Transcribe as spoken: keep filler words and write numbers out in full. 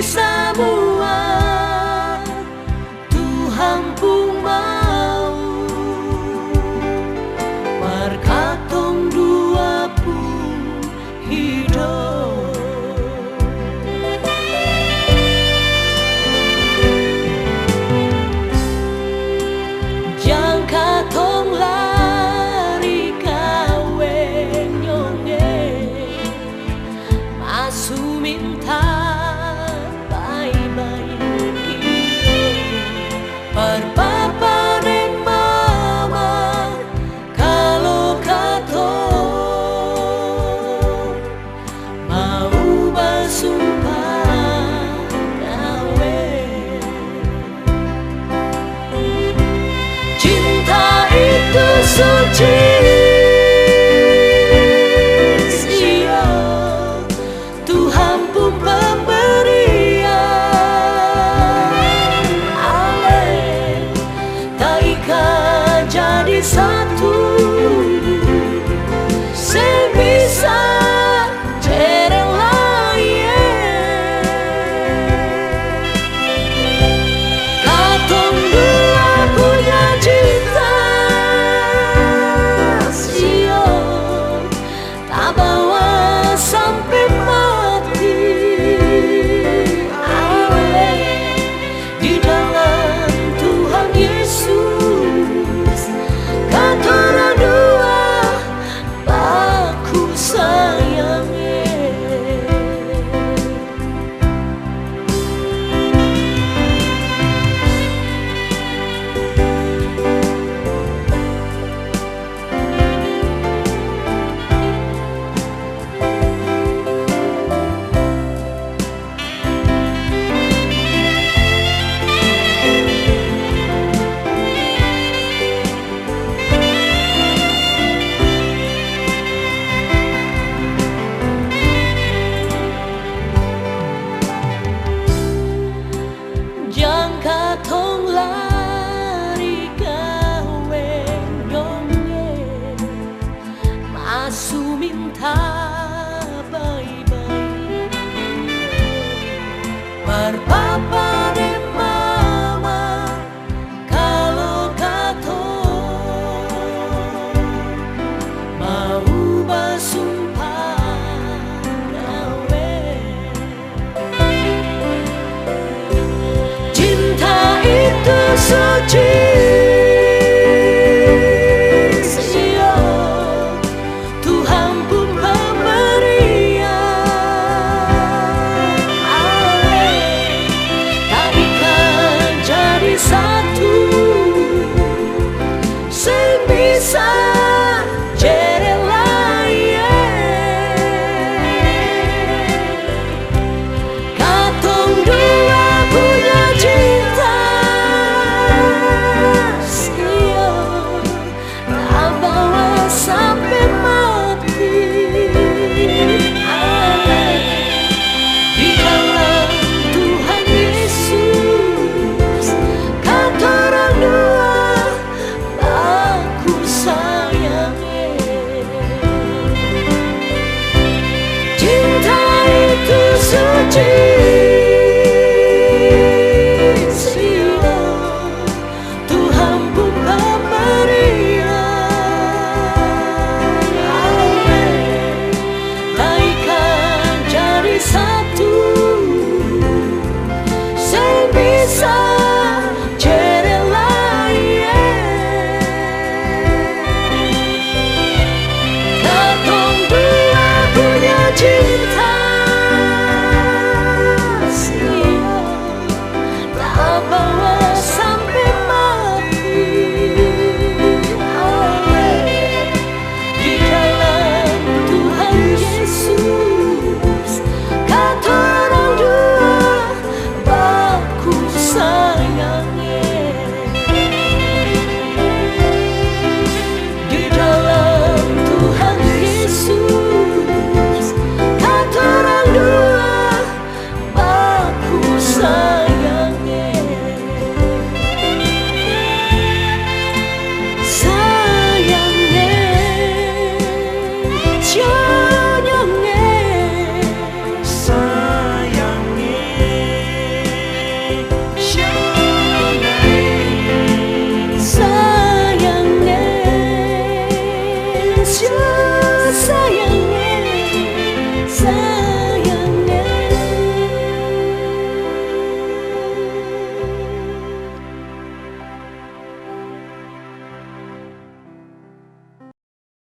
Samua Tuhan pung mau, mar katong dua pung hidop. Jang katong lari kaweng nyong e, maso minta bae-bae. Par papa deng mama, kalo katong mau basumpah kaweng, cinta itu suci, sio. Tuhan pung pemberian, ale, taikat jadi satu, seng bisa cereng lai. Katong dua punya cinta, sio. Tabawa sampe mati, ale, di dalam Tuhan Yesus, katorang dua baku sayang, e. Jang katong lari kaweng dong e, maso minta bae-bae. Mar papa